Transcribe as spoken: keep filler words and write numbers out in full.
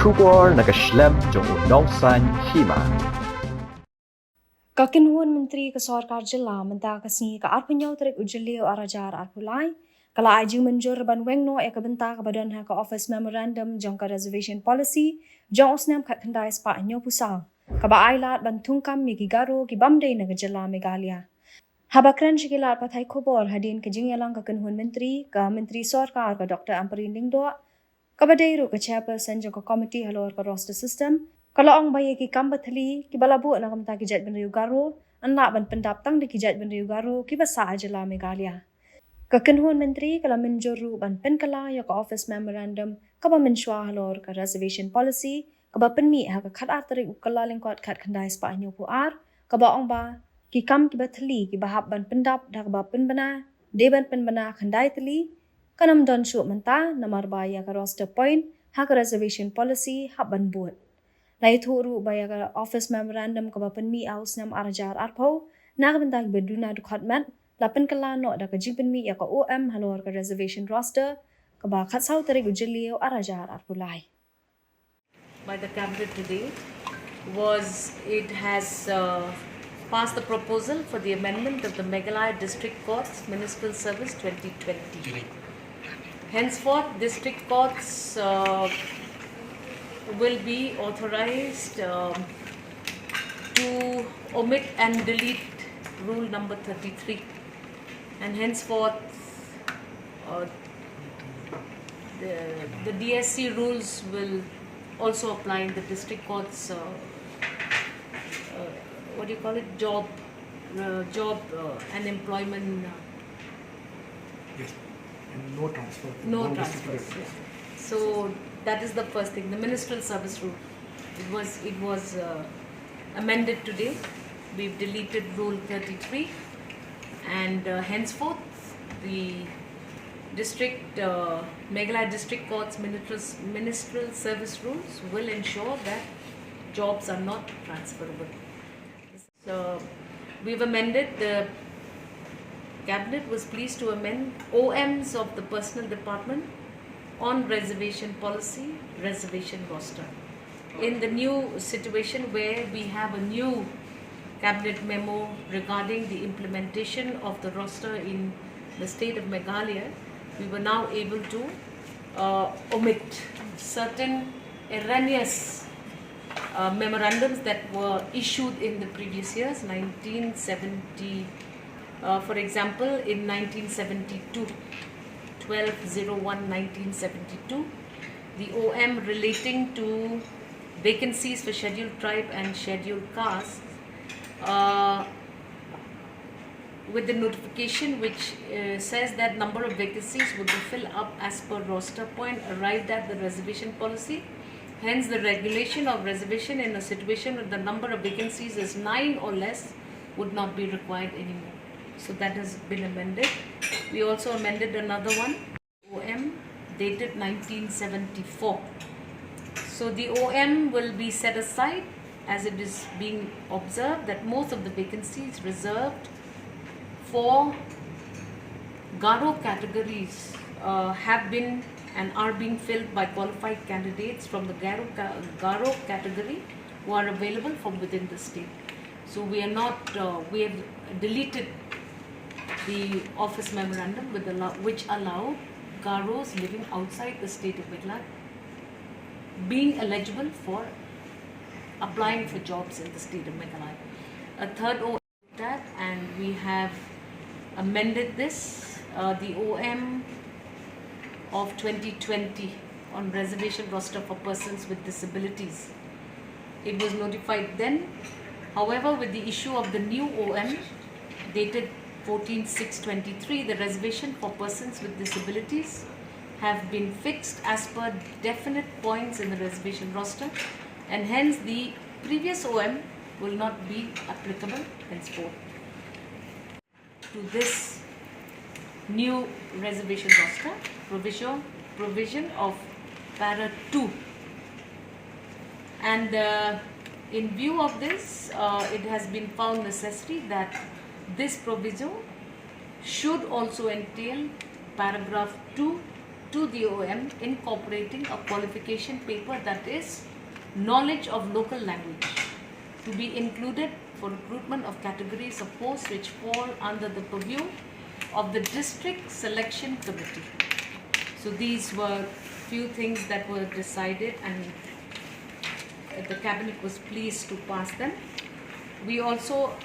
Khubor na ka shlem jong u nongsan hima. Ka kynhun myntri ka sorkar jylla mynta ka sngi ka arphew hynñiew tarik u Jylliew ar hajar arphew lai ka la ai jingmynjur ban weng noh ïa ka bynta kaba don ha ka office memorandum jong ka reservation policy jong u snem khatkhyndai spah hynñiewphew saw, kaba ai lad ban thungkam ïa ki Garo ki bym dei na ka jylla Meghalaya. Haba kren sha ki lad pathai khubor hadien ka jingïalang ka kynhun myntri, ka myntri sorkar ka Doctor Ampareen Lyngdoh, kaba dei ruh ka chairperson jong ka komiti halor ka roster system, ka la ong ba ïa ki kam ba thylli kiba la buh na ka bynta ki jaitbynriew Garo yn lah ban pyndap tang da ki jaitbynriew Garo kiba sah ha jylla Meghalaya. Ka kynhun myntri ka la mynjur ruh ban pynkylla ïa ka office memorandum kaba mynshuwa halor ka reservation policy, kaba pynmih ha ka khatar tarik u Kyllalyngkot khatkhyndai spah hynñiewphew ar, kaba ong ba ki kam kiba thylli kiba hap ban pyndap da kaba pynbna, dei ban pynbna khyndai tylli, kan ym don shuh mynta namar ba ïa ka roster point ha ka reservation policy hap ban bud. La ïathuh ruh ba ïa ka office memorandum kaba pynmih ha u snem ar hajar arphew na ka bynta kiba duna dkhot met la pynkylla noh da ka jingpynmih ïa ka O M halor ka reservation roster, kaba khatsaw tarik u Jylliew ar hajar arphew lai. By the cabinet today was it has uh, passed the proposal for the amendment of the Meghalaya District Courts Ministerial Service twenty twenty. Henceforth, district courts uh, will be authorized um, to omit and delete rule number thirty-three, and henceforth uh, the, the D S C rules will also apply in the district courts, uh, uh, what do you call it, job, uh, job uh, and employment. Uh, Yes, and no transfer. No One district to transfers. the Yeah. So that is the first thing, the ministerial service rule. It was it was uh, amended today. We've deleted rule thirty-three, and uh, henceforth the district uh, Meghalaya district courts ministerial, ministerial service rules will ensure that jobs are not transferable. So we've amended, the cabinet was pleased to amend O Ms of the personnel department on reservation policy, reservation roster. In the new situation where we have a new cabinet memo regarding the implementation of the roster in the state of Meghalaya, we were now able to uh, omit certain erroneous uh, memorandums that were issued in the previous years, nineteen seventy, uh, for example, in nineteen seventy-two, twelve zero one nineteen seventy-two, the O M relating to vacancies for scheduled tribe and scheduled caste uh, with the notification which uh, says that number of vacancies would be filled up as per roster point arrived at the reservation policy. Hence, the regulation of reservation in a situation where the number of vacancies is nine or less would not be required anymore. So that has been amended. We also amended another one, O M, dated nineteen seventy-four. So the O M will be set aside as it is being observed that most of the vacancies reserved for Garo categories uh, have been and are being filled by qualified candidates from the Garo, ca- Garo category who are available from within the state. So we are not, uh, we have deleted the office memorandum with allow, which allowed Garos living outside the state of Meghalaya being eligible for applying for jobs in the state of Meghalaya. A third O M that, and we have amended this, uh, the O M of twenty twenty on reservation roster for persons with disabilities. It was notified then. However, with the issue of the new O M dated fourteen six twenty-three, the reservation for persons with disabilities have been fixed as per definite points in the reservation roster, and hence the previous O M will not be applicable henceforth to this new reservation roster provision, provision of para two. And uh, in view of this, uh, it has been found necessary that this provision should also entail paragraph two to the O M incorporating a qualification paper, that is knowledge of local language, to be included for recruitment of categories of posts which fall under the purview of the District Selection Committee. So these were few things that were decided, and the cabinet was pleased to pass them. We also